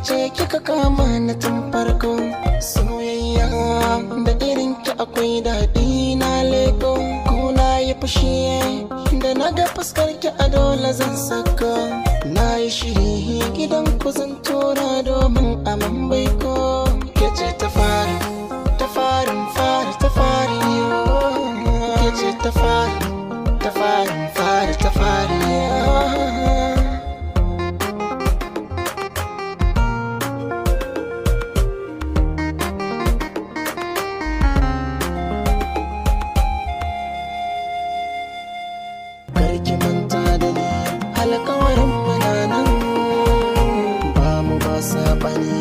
Ce kika kama na tun farko. Soyayya da irin ki akwai daɗi. Na leko ko na yi fushi, da na ga fuskar ki a dole zan saka. Na yi shiri, gidan ku zan tura domin aman baiko. Ke ce ta fara, ta farin fara, ta fari. Ke ce ta fara, ta farin fara, ta fari. Karki manta da ni, alkawarin muna nan, ba mu ba saɓani.